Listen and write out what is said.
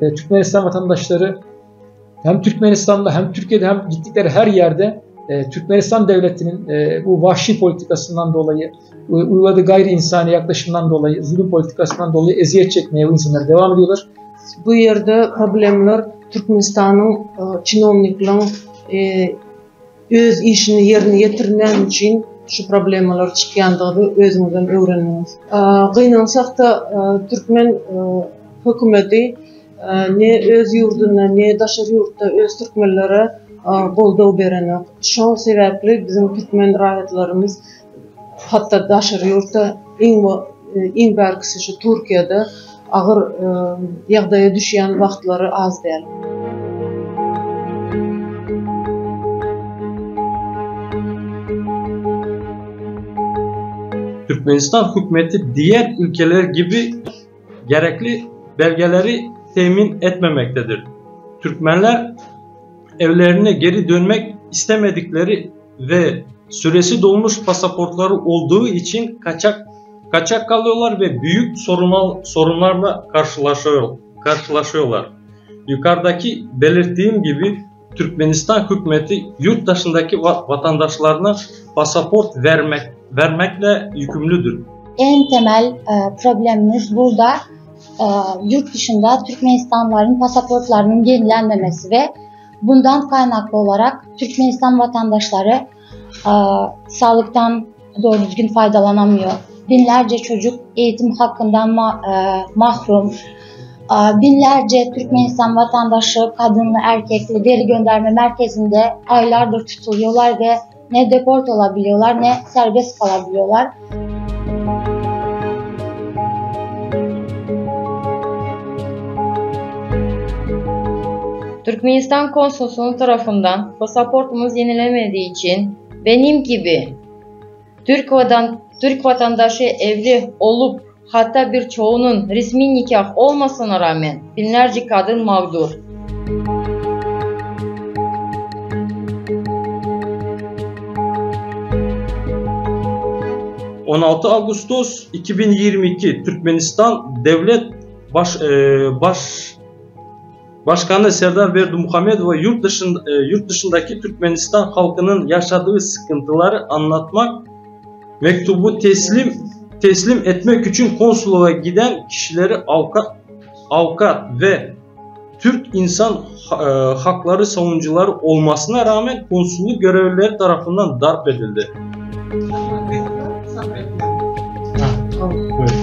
E, Türkmenistan vatandaşları hem Türkmenistan'da hem Türkiye'de hem gittikleri her yerde e, Türkmenistan devletinin e, bu vahşi politikasından dolayı, uyguladığı gayri insani yaklaşımdan dolayı, zulüm politikasından dolayı eziyet çekmeye bu insanlar devam ediyorlar. Bu ýerde problemler Türkmenistanyň çinownikleň öz işini ýerine ýetirmän üçin şu problemalar çykýandygyny özüňizem öwrendiňiz. Gynansak-da türkmen hökümeti ne öz ýurdunda ne daşary ýurtda öz türkmenlere goldaw berenok. Şol sebäpli biziň türkmen raýatlarymyz hatda daşary ýurtda iň iň bärkisi şu Türkiýede agyr ýagdaýa düşýän wagtlary az däl. Türkmenistan hükümeti diğer ülkeler gibi gerekli belgeleri temin etmemektedir. Türkmenler evlerine geri dönmek istemedikleri ve süresi dolmuş pasaportları olduğu için kaçak kaçak kalıyorlar ve büyük sorunal, sorunlarla karşılaşıyor, karşılaşıyorlar. Yukarıdaki belirttiğim gibi Türkmenistan hükümeti yurt dışındaki vatandaşlarına pasaport vermek vermekle yükümlüdür. En temel e, problemimiz burada e, yurt dışında Türkmenistanlıların pasaportlarının yenilenmemesi ve bundan kaynaklı olarak Türkmenistan vatandaşları e, sağlıktan doğru düzgün faydalanamıyor. Binlerce çocuk eğitim hakkından ma, e, mahrum. E, binlerce Türkmenistan vatandaşı kadınlı erkekli geri gönderme merkezinde aylardır tutuluyorlar ve ne deport olabiliyorlar ne serbest kalabiliyorlar. Türkmenistan konsolosluğu tarafından pasaportumuz yenilemediği için benim gibi Türk, vatan, Türk vatandaşı evli olup hatta birçoğunun resmi nikah olmasına rağmen binlerce kadın mağdur. ...16 Ağustos 2022 Türkmenistan Devlet Baş, e, Baş Başkanı Serdar Berdimuhamedov yurt, dışında, e, yurt dışındaki Türkmenistan halkının yaşadığı sıkıntıları anlatmak mektubu teslim teslim etmek için konsolosluğa giden kişileri avukat, avukat ve Türk insan e, hakları savunucuları olmasına rağmen konsulluk görevlileri tarafından darp edildi. Ha, tamam.